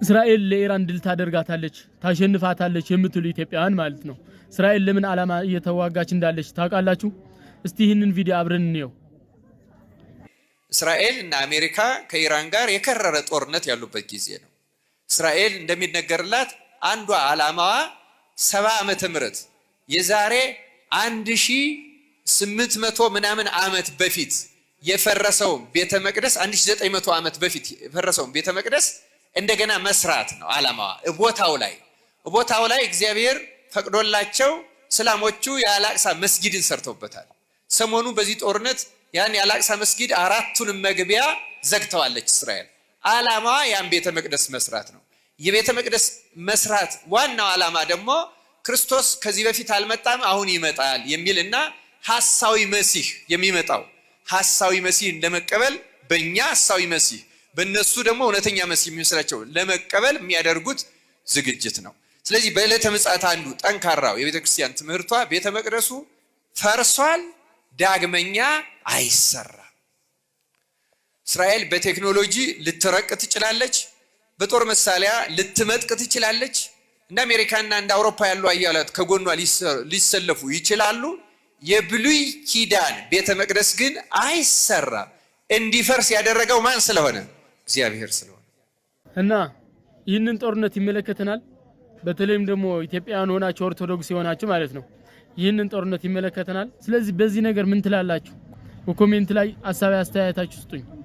እስራኤል ለኢራን ድል ታደርጋታለች፣ ታሸንፋታለች የምትሉ ኢትዮጵያውያን ማለት ነው። እስራኤል ለምን ዓላማ እየተዋጋች እንዳለች ታውቃላችሁ? እስቲ ይህንን ቪዲዮ አብረን እንየው። እስራኤል እና አሜሪካ ከኢራን ጋር የከረረ ጦርነት ያሉበት ጊዜ ነው። እስራኤል እንደሚነገርላት አንዷ ዓላማዋ 70 ዓመተ ምህረት፣ የዛሬ 1800 ምናምን ዓመት በፊት የፈረሰውን ቤተ መቅደስ፣ 1900 ዓመት በፊት የፈረሰውን ቤተ መቅደስ እንደገና መስራት ነው ዓላማዋ። ቦታው ላይ እግዚአብሔር ፈቅዶላቸው እስላሞቹ የአላቅሳ መስጊድን ሰርተውበታል። ሰሞኑ በዚህ ጦርነት ያን የአላቅሳ መስጊድ አራቱንም መግቢያ ዘግተዋለች እስራኤል። ዓላማዋ ያን ቤተ መቅደስ መስራት ነው። የቤተ መቅደስ መስራት ዋናው ዓላማ ደግሞ ክርስቶስ ከዚህ በፊት አልመጣም፣ አሁን ይመጣል የሚል እና ሐሳዊ መሲህ የሚመጣው ሐሳዊ መሲህ ለመቀበል፣ በእኛ ሐሳዊ መሲህ በእነሱ ደግሞ እውነተኛ መሲህ የሚመስላቸው ለመቀበል የሚያደርጉት ዝግጅት ነው። ስለዚህ በዕለተ ምጽአት አንዱ ጠንካራው የቤተ ክርስቲያን ትምህርቷ ቤተ መቅደሱ ፈርሷል፣ ዳግመኛ አይሰራም። እስራኤል በቴክኖሎጂ ልትረቅ ትችላለች፣ በጦር መሳሪያ ልትመጥቅ ትችላለች። እንደ አሜሪካና እንደ አውሮፓ ያሉ ኃያላት ከጎኗ ሊሰለፉ ይችላሉ። የብሉይ ኪዳን ቤተ መቅደስ ግን አይሰራም። እንዲፈርስ ያደረገው ማን ስለሆነ? እግዚአብሔር ስለሆነ። እና ይህንን ጦርነት ይመለከተናል። በተለይም ደግሞ ኢትዮጵያውያን ሆናችሁ፣ ኦርቶዶክስ የሆናችሁ ማለት ነው። ይህንን ጦርነት ይመለከተናል። ስለዚህ በዚህ ነገር ምን ትላላችሁ? በ comment ላይ ሀሳብ አስተያየታችሁ ስጡኝ።